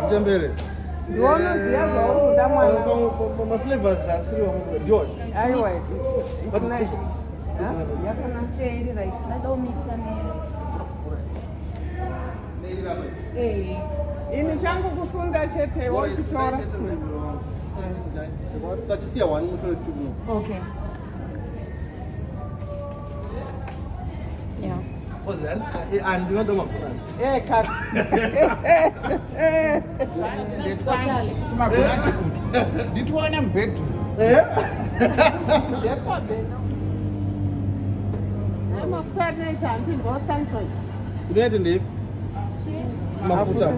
Mchembere. Ndionoziva zvauri kuda mwana. Maflavors asiri ndiwo. Aiwa. It's nice. Yakanaka. Iri right. Ndada kumixa ne. Eh. Ini changu kusunda chete wochitora. Sachisiya one mutore two. Okay. Yeah. Andinoda magunanzi. Eh, kaka. Nditiwana mubhedhu. Ndekwabena. Mafuta anoita hanti ndo Samson. Unoita ndeipi? Mafuta. Ah,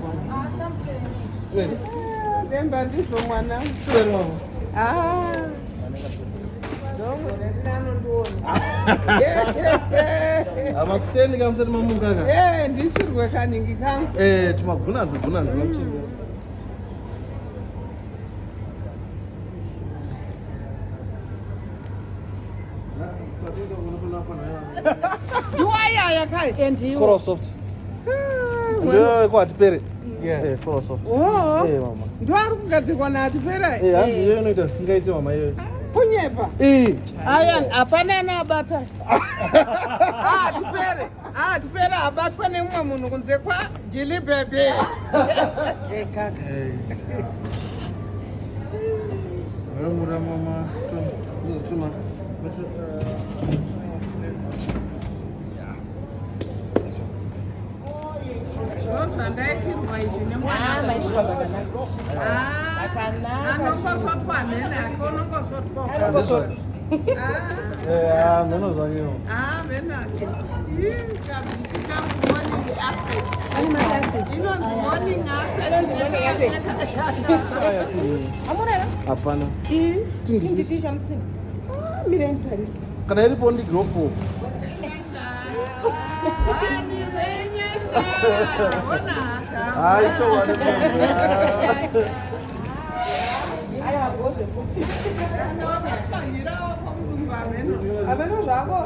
Samson. Demba ndizvo mwana. Sure mama. Ah. Ndomunanondiona. Amakuseni kamusati mamuka ka. Eh, ndisirwe kaningi kangu. Eh, tumagunanzi gunanzi kamuchembere. Ndiwayaya kai. And you. Coral soft. Ndiyo kwatipere. Eh, coral soft. Oh. Eh, mama. Ndo ari kugadzirwa naatipera. Eh, hanzi iyoyo inoita singaite mama iyoyo. Kunyepa. Eh. Aya, hapana anoabata. Ah, tipere. Ah, tipere abatwa nemumwe munhu kunze kwa Jili Bebe. Eh, kaka. Vanomura mama tuma Ndozvandaitirwa izvi nemwana. Ah, maitirwa zvakanaka. Ah, Zvakanaka. anongosvotwa mhene ake unongosvotwa. Ah. Eh, mheno zvakewo. Ah, mhene ake. Ih, kabiki kangu morning acid. Inonzi morning acid. Morning acid. Amuna here? Hapana. Tindifisha musina. Ah, mire nditarisa. Kana iripo ndigrofo. Wandirenyesha, ona haka. Hayi chokwadi. Aiwa gozve. Kana wakatswanyirawo pomurungu hameno. Hameno zvako.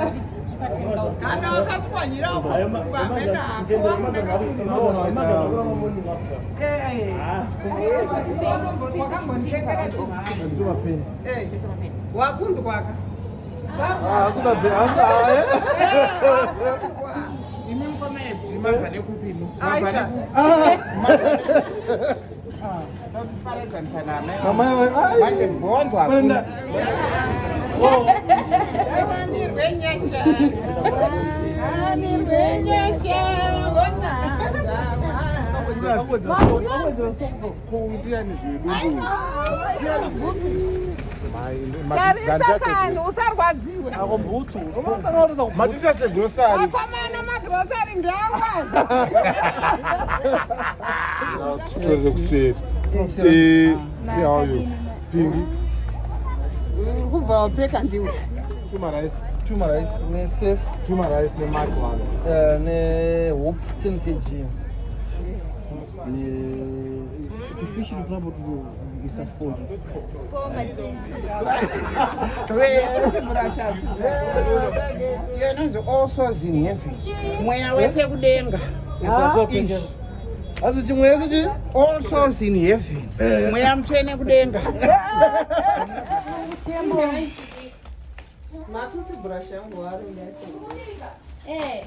Kana wakatswanyirawo pomurungu hameno hako Eh. Wakambonditengera Nduma peni. Eh, wakundwaka. Ah, asuda asuda. Imi mukoma ebvi mabva nekupimo. Mabva Aita. nekupi. Ah. Paradzanisa namai. Mama ai. Manje bhonzo hakuna. Oh. Wanirwe nyasha. Wanirwe nyasha. Ona. Ndiani zvedumbu. Tarisa kani usarwadziwe. Ako bhutsu. Unokanwa Matita segrosari. Akomana magrosari ndawa. Titorere kuseri. Eh, see how you. Pingi. Kubva wapfeka ndiwe. Tuma rice. Tuma rice ne safe Tuma rice ne mark one. Ne hope 10 kg. Ne tufishi tutunapo tutu isa 4. Iyo inonzi all souls in heaven. Mweya wese kudenga. Isa 4 kg. Asi chimwe yese chi? All souls in heaven. Mweya mutsvene kudenga. Matuti brush yangu wari ndaita. Eh.